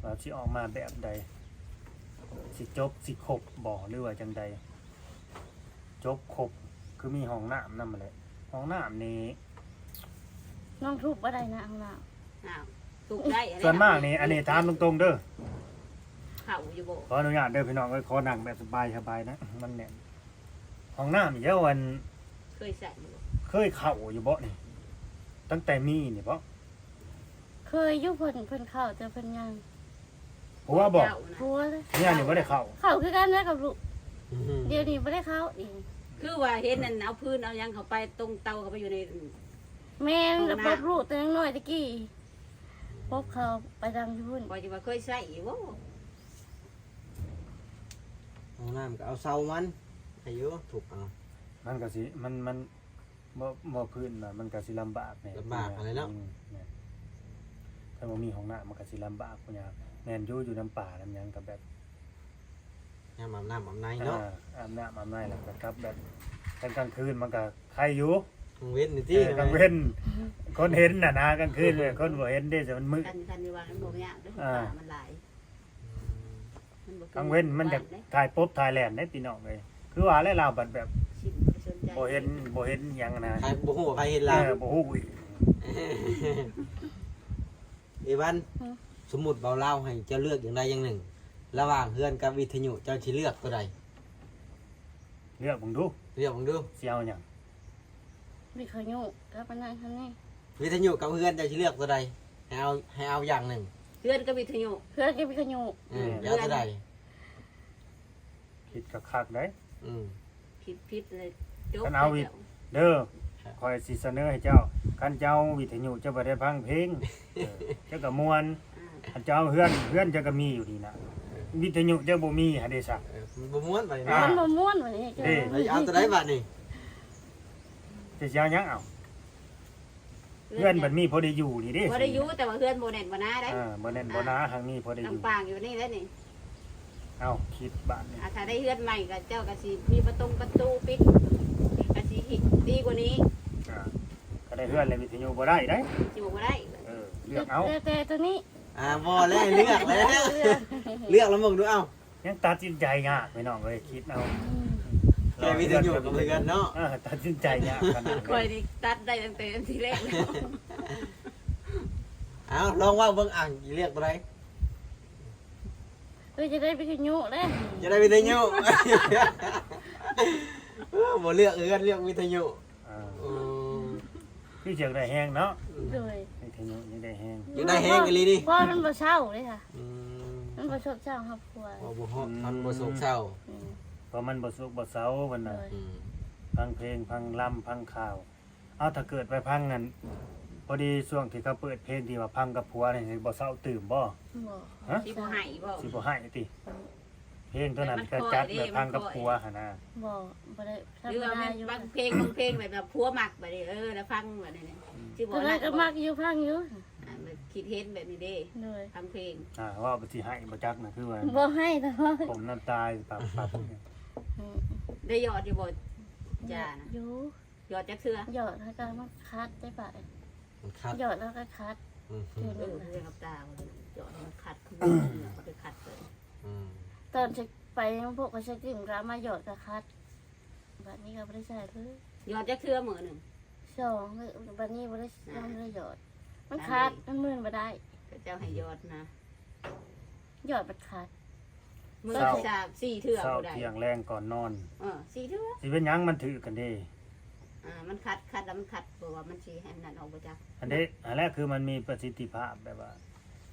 ວ່າຊິອອກມາແບບໃດ ຊິຈົບ ຊິຄົບບໍ່ ຫຼືວ່າຈັ່ງໃດ? ຈົບຄົບ ຄືມີຫ້ອງນ້ຳນຳຫັ້ນແຫຼະ. ຫ້ອງນ້ຳນີ້ ນ້ອງທຸບບໍ່ໄດ້ນະຫ້ອງນ້ຳ. ອ້າວ ທຸບໄດ້. ສ່ວນມາກນີ້ ອັນນີ້ຖາມຕົງໆເດີ ເຂົ້າຢູ່ບໍ່? ຂໍອະນຸຍາດເດີພີ່ນ້ອງເອີຍ ຂໍນັ່ງແບບສະບາຍໆນະ ມັນແໜ້ນ. ຫ້ອງນ້ຳນີ້ເຈົ້າ ອັນ ເຄີຍໃຊ້ຢູ່ບໍ່? ເຄີຍເຂົ້າຢູ່ບໍ່ນີ້? ຕັ້ງແຕ່ມີນີ້ບໍ່? ເຄີຍຢູ່ ເພິ່ນ ເພິ່ນເຂົ້າ ແຕ່ເພິ່ນຍັງ ຜົວບໍ່? ເຈົ້ານະ ຜົວເລີຍ. ເມຍນີ້ບໍ່ໄດ້ເຂົ້າ? ເຂົ້າຄືກັນນະກັບລູກ. ອືມ ດຽວນີ້ບໍ່ໄດ້ເຂົ້າອີກ. ຄືວ່າເຫັນອັນເອົາພື້ນເອົາຫຍັງເຂົ້າໄປ ຕົງເຕົາເຂົ້າໄປຢູ່ໃນ. ແມ່ນ. ຫ້ອງນ້ຳ ລະປົບລູກແຕ່ຍັງນ້ອຍຕະກີ້ ປົບເຂົ້າໄປດັງຢູ່ພຸ້ນ. ຂ້ອຍຊິວ່າເຄີຍໃຊ້ຢູ່ບໍ່? ຫ້ອງນ້ຳກໍເອົາເສົາມັນໃຫ້ຢູ່ ທຸບເອົາ. ມັນກໍຊິ ມັນ ມັນ ບໍ່ ບໍ່ພື້ນນະ ມັນກໍຊິລຳບາກແດ່. ລຳບາກຫັ້ນແຫຼະເນາະ. ອືມ ແມ່ນ. ຄັນບໍ່ມີຫ້ອງນ້ຳມັນກໍຊິລຳບາກ ຍາກ. ແມ່ນຢູ່ ຢູ່ນຳປ່ານຳຫຍັງກໍແບບ ຍາມອາບນ້ຳອາບໃນເນາະ. ອາ ອາບນ້ຳອາບໃນ ແລ້ວກໍກັບແບບ ຄັນກາງຄືນມັນກໍໄຄຢູ່. ກາງເວັນນີ້ຕິ? ເອີ ກາງເວັນ ຄົນເຫັນນະນະ ກາງຄືນຄົນບໍ່ເຫັນເດ້ ແຕ່ມັນມືດ. ຄັນ ຄັນຢູ່ວ່າມັນບໍ່ຍາກເດ້ ອາ ປ່າມັນຫຼາຍ. ອືມ ມັນບໍ່ຄື ກາງເວັນມັນຢາກຖ່າຍປົບຖ່າຍແລ່ນເດ້ພີ່ນ້ອງເອີຍ. ຄືວ່າແຫຼະ ລາວບັດແບບ ຊິບໍ່ໄດ້ສົນໃຈ ບໍ່ເຫັນ ບໍ່ເຫັນຫຍັງນະ ໃຜ ບໍ່ຮູ້ວ່າໃຜເຫັນລາວ. ເອີ ບໍ່ຮູ້ອີກ. ເອວັນ ຫືມ ສົມມຸດເວົ້າລາວໃຫ້ເຈົ້າເລືອກຢ່າງໃດຢ່າງໜຶ່ງ ລະຫວ່າງເຮືອນກັບວິທະຍຸ ເຈົ້າຊິເລືອກຕົວໃດ? ເລືອກເບິ່ງດູ ເລືອກເບິ່ງດູ ຊິເອົາຫຍັງ? ວິທະຍຸກັບອັນນັ້ນ ອັນນີ້. ວິທະຍຸກັບເຮືອນ ເຈົ້າຊິເລືອກຕົວໃດ? ໃຫ້ເອົາ ໃຫ້ເອົາຢ່າງໜຶ່ງ. ເຮືອນກັບວິທະຍຸ. ເຮືອນກັບວິທະຍຸ. ເອີ ເຈົ້າເອົາຕົວໃດ? ຄິດຄັກໆເດ້. ອືມ ຜິດ ຜິດເລີຍ ຈົບ. ຄັນເອົາວິ ເດີ ຂ້ອຍຊິສະເໜີໃຫ້ເຈົ້າ ຄັນເຈົ້າວິທະຍຸ ເຈົ້າບໍ່ໄດ້ຟັງເພງ ເຈົ້າກໍມ່ວນ. ອືມ ຄັນເຈົ້າເຮືອນ ເຮືອນເຈົ້າກໍມີຢູ່ນີ້ນະ ວິທະຍຸເຈົ້າບໍ່ມີຫັ້ນເດຊະ. ເອີ ມັນບໍ່ມ່ວນບາດນີ້ນະ ມັນບໍ່ມ່ວນບາດນີ້. ເດ້ ເອົາຕົວໃດບາດນີ້? ເຈົ້າຊິເອົາຫຍັງເອົາ? ເ ເຮືອນບັດມີພໍໄດ້ຢູ່ນີ້ເດ້ ບໍ່ໄດ້ຢູ່ ແຕ່ວ່າເຮືອນບໍ່ແໜ້ນບໍ່ໜາໄດ໋. ອ່າ ບໍ່ແໜ້ນບໍ່ໜາ ອ່າ ຫາກມີພໍໄດ້ຢູ່ ຕ່າງປາງຢູ່ນີ້ແຫຼະນີ້. ເອົ້າ ຄິດບາດນີ້ ອ່າ ຖ້າໄດ້ເຮືອນໃໝ່ກໍເຈົ້າກໍຊິມີປະຕົງປະຕູປິດ ກໍຊິດີກວ່ານີ້. ອ່າ ກໍໄດ້ເຮືອນແລ້ວ ວິທະຍຸບໍ່ໄດ້ໄດ໋ ຊິບໍ່ໄດ້. ເອີ ເລືອກເອົາ ແຕ່ ແຕ່ຕົວນີ້ ອ່າ ບໍ່ແລ້ວ ເລືອກແລ້ວ ເລືອກ ເລືອກລະເບິ່ງດູ. ເອົ້າ ຍັງຕັດສິນໃຈຍາກພີ່ນ້ອງເອີຍ ຄິດເອົາ ແຕ່ວິທະຍຸກັບເຮືອນເນາະ. ເອີ ຕັດສິນໃຈຍາກຂະໜາດ ຂ້ອຍນີ້ຕັດໄດ້ຕັ້ງແຕ່ອັນທີແລກແລ້ວ. ເອົ້າ ລອງເວົ້າເບິ່ງ ອ່າ ເລືອກຕົວໃດ? ເອີ ຈະໄດ້ວິທະຍຸເດ້ ຈະໄດ້ວິທະຍຸ. ເອີ ບໍ່ເລືອກເຮືອນ ເລືອກວິທະຍຸ. ອ່າ ໂອ້ ຄືຢາກໄດ້ແຮງເນາະ. ໂດຍ ວິທະຍຸນີ້ໄດ້ແຮງ ຢາກໄດ້ແຮງອີ່ຫຼີນີ້ ເພາະມັນບໍ່ເຊົາເດ້ຄ່ະ. ອືມ ມັນບໍ່ໂຊກເຊົາຄອບຄົວ ເພາະບໍ່ເຮົາະ ອືມ ມັນບໍ່ໂຊກເຊົາ. ອືມ ເພາະມັນບໍ່ໂຊກບໍ່ເຊົາ ເພິ່ນນະ. ໂດຍ ອືມ ຟັງເພງ ຟັງລຳ ຟັງຂ່າວ. ເອົາ ຖ້າເກີດໄປຟັງນັ້ນ ພໍດີຊ່ວງທີ່ເຂົາເປີດເພງທີ່ວ່າຟັງກັບຜົວນີ້ ຊິບໍ່ເຊົາຕື່ມບໍ່? ບໍ່ ຮະ? ຊິບໍ່ໄຫ້ບໍ່? ຊິບໍ່ໄຫ້ຕິ? ເພງຕົວນັ້ນກໍຈັດແບບຟັງກັບຜົວຫັ້ນນະ. ບໍ່ ບໍ່ໄດ້ ທຳມະດາຢູ່. ຫຼືວ່າແມ່ນບາງເພງ ບາງເພງແບບວ່າຜົວມັກບາດນີ້ ເອີ ລະຟັງບາດນີ້ ອືມ ຊິບໍ່ ຕົວນັ້ນກໍມັກຢູ່ ຟັງຢູ່. ອ່າ ແບບຄິດເຫັນແບບນີ້ເດ້. ໂດຍ ຟັງເພງ. ອ່າ ເວົ້າໄປຊິໄຫ້ບໍ່ຈັກນະ ຄືວ່າບໍ່ໄຫ້ດອກ ກົ້ມນ້ຳຕາປັບໆ. ອືມ ໄດ້ຢອດຢູ່ບໍ່? ຈ້ານະ ຢູ່. ຢອດຈັກເທື່ອ? ຢອດແລ້ວກໍມັນຂັດໄດ້ປະ ມັນຂັດ ຢອດແລ້ວກໍຂັດ. ອືມ ເອີ ເລື່ອງກັບຕາ ຢອດມັນຂັດ ຄືມັນໄປຂັດເລີຍ. ອືມ ຕອນຊິໄປພວກກໍຊິກິນ ກໍເອົາມາຢອດກໍຂັດ. ບັດນີ້ກໍບໍ່ໄດ້ໃຊ້ເລີຍ. ຢອດຈັກເທື່ອມື້ໜຶ່ງ? ສອງ. ບັດນີ້ບໍ່ໄດ້ ຍັງບໍ່ໄດ້ຢອດ ມັນຂັດ ມັນມື່ນບໍ່ໄດ້. ເຂົາເຈົ້າໃຫ້ຢອດນະ ຢອດມັນຂັດ. ມື້ລະສາມສີ່ເທື່ອບໍ່ໄດ້ ເຊົ້າ ທ່ຽງ ແລງ ກ່ອນນອນ. ເອີ ສີ່ເທື່ອ ຊິເປັນຫຍັງ ມັນຖືກກັນເດ້. ອ່າ ມັນຂັດ ຂັດແລ້ວມັນຂັດ ເພາະວ່າມັນຊິໃຫ້ອັນນັ້ນອອກບໍ່ຈັກ. ອັນເດ້ ອັນແລກຄືມັນມີປະສິດທິພາບ ແບບວ່າ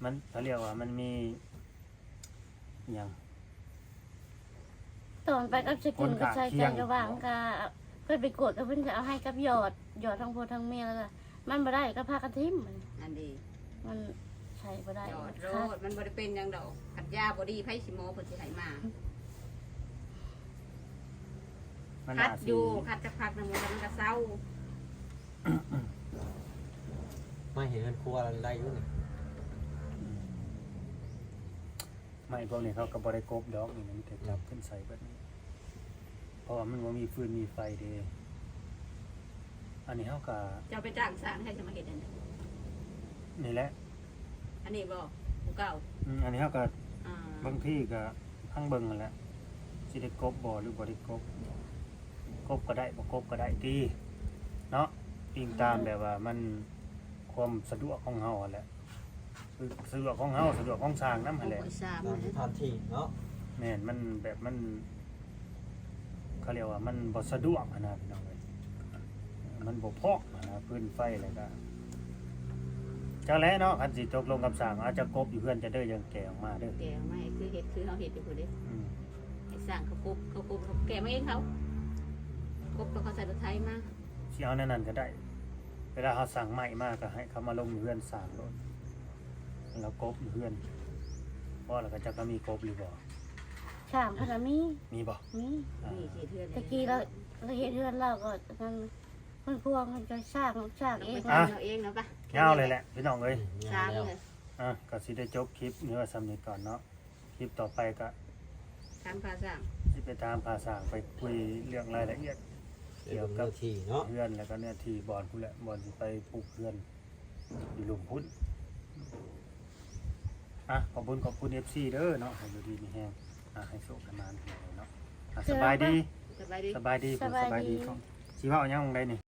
ມັນ ເຂົາຮຽກວ່າມັນມີ ອີຫຍັງ ຕອນໄປກັບສະກິນກໍໃສ່ໃຈ ລະຫວ່າງກະເພິ່ນໄປກວດ ກໍເພິ່ນຈະເອົາໃຫ້ກັບຢອດ ຢອດທັງຜົວທັງເມຍ ແລ້ວກໍມັນບໍ່ໄດ້ກໍພາກັນຖິ້ມ. ອັນນີ້ມັນໃຊ້ບໍ່ໄດ້ ຢອດໂລດ ມັນບໍ່ໄດ້ເປັນຫຍັງດອກ. ຄັນຢາບໍ່ດີ ໃຜຊິໝໍເພິ່ນຊິໃຫ້ມາ. ມັນ ຂັດຢູ່ ອາດຊິ ຂັດຈັກພັກໜຶ່ງ ມັນກໍເຊົາ. ມາເຮັດເຮືອນຄົວໄດ້ຢູ່ນີ້. ອືມ ໄມ້ພວກນີ້ເຂົາກໍບໍ່ໄດ້ກົບດອກ ນີ້ ມີແຕ່ຈັບຂຶ້ນໃສ່ແບບນີ້ ເພາະວ່າມັນບໍ່ມີຟືນມີໄຟເດ້. ອັນນີ້ເຮົາກໍ ເຈົ້າໄປຈ້າງຊ່າງໃຫ້ຈະມາເຮັດອັນນີ້ ນີ້ແຫຼະ. ອັນນີ້ບໍ່? ຜູ້ເກົ່າ. ອືມ ອັນນີ້ເຮົາກໍ ອ່າ ບາງທີກໍຟັງເບິ່ງຫັ້ນແຫຼະ ຊິໄດ້ກົບບໍ່ ຫຼືບໍ່ໄດ້ກົບ. ກົບກໍໄດ້ ບໍ່ກົບກໍໄດ້ຕິເນາະ ອີງຕາມແບບວ່າມັນ ຄວາມສະດວກຂອງເຮົາຫັ້ນແຫຼະ ສະດວກຂອງເຮົາ ສະດວກຂອງຊ່າງນຳຫັ້ນແຫຼະ ຂອງຊ່າງ ຕາມສະຖານທີ່ເນາະ. ແມ່ນ ມັນແບບມັນ ເຂົາຮຽກວ່າມັນບໍ່ສະດວກຫັ້ນນະ ພີ່ນ້ອງເອີຍ ມັນບໍ່ພ້ອມຫັ້ນນະ ຟືນໄຟ ແລ້ວກະ ຈັກແຫຼະເນາະ. ຄັນຊິຕົກລົງກັບຊ່າງ ອາດຈະກົບຢູ່ເຮືອນຈະເດີ ຈັ່ງແກະອອກມາເດີ ແກະອອກມາ ຄືເຮັດ ຄືເຮົາເຮັດຢູ່ພຸ້ນເດ້. ອືມ ໃຫ້ຊ່າງເຂົາກົບ ເຂົາກົບ ເຂົາແກະມາເອງເຂົາ ກົບແລ້ວເຂົາໃສ່ລົດໄຖມາ. ຊິເອົາແນວນັ້ນກໍໄດ້ ເວລາເຮົາສັ່ງໄມ້ມາກໍໃຫ້ເຂົາມາລົງຢູ່ເຮືອນຊ່າງໂລດ ແລ້ວກົບຢູ່ເຮືອນ. ບໍ່ ແລ້ວກໍຈັກວ່າມີກົບຫຼືບໍ່ ຊ່າງເພິ່ນນະມີ. ມີບໍ່? ມີ ອ່າ ມີເຂດເຮືອນ. ແຕ່ກີ້ລາວ ລາວເຮັດເຮືອນລາວກໍນັ້ນ ເພິ່ນພວງ ເພິ່ນກໍສ້າງ ສ້າງເອງ ເອົາເອງນະປະ. ຍາວເລີຍແຫຼະ ພີ່ນ້ອງເອີຍ ອືມ ຍາວແລ້ວ. ອ່າ ກໍຊິໄດ້ຈົບຄລິບນີ້ໄວ້ສ່ຳນີ້ກ່ອນເນາະ. ຄລິບຕໍ່ໄປກະຖາມຂ້າຊ່າງ ຊິໄປຖາມຂ້າຊ່າງ ໄປຄຸຍເລື່ອງລາຍລະອຽດກ່ຽວກັບເຮືອນ ແລ້ວກໍເນື້ອທີ່ບ່ອນພຸ້ນແຫຼະ ບ່ອນຊິໄປປຸກເຮືອນຢູ່ລຸ່ມພຸ້ນ. ອ່ະ ຂອບຄຸນ ຂອບຄຸນ ເອັຟຊີ ເດີເນາະ ໃຫ້ຢູ່ດີມີແຮງ ອ່ະ ໃຫ້ໂຊກໃຫ້ໝານເນາະ. ອ່ະ ສະບາຍດີ ສະບາຍດີ ສະບາຍດີ ສະບາຍດີ ສະບາຍດີ. ຊິເວົ້າຫຍັງໝ່ອງໃດນີ້?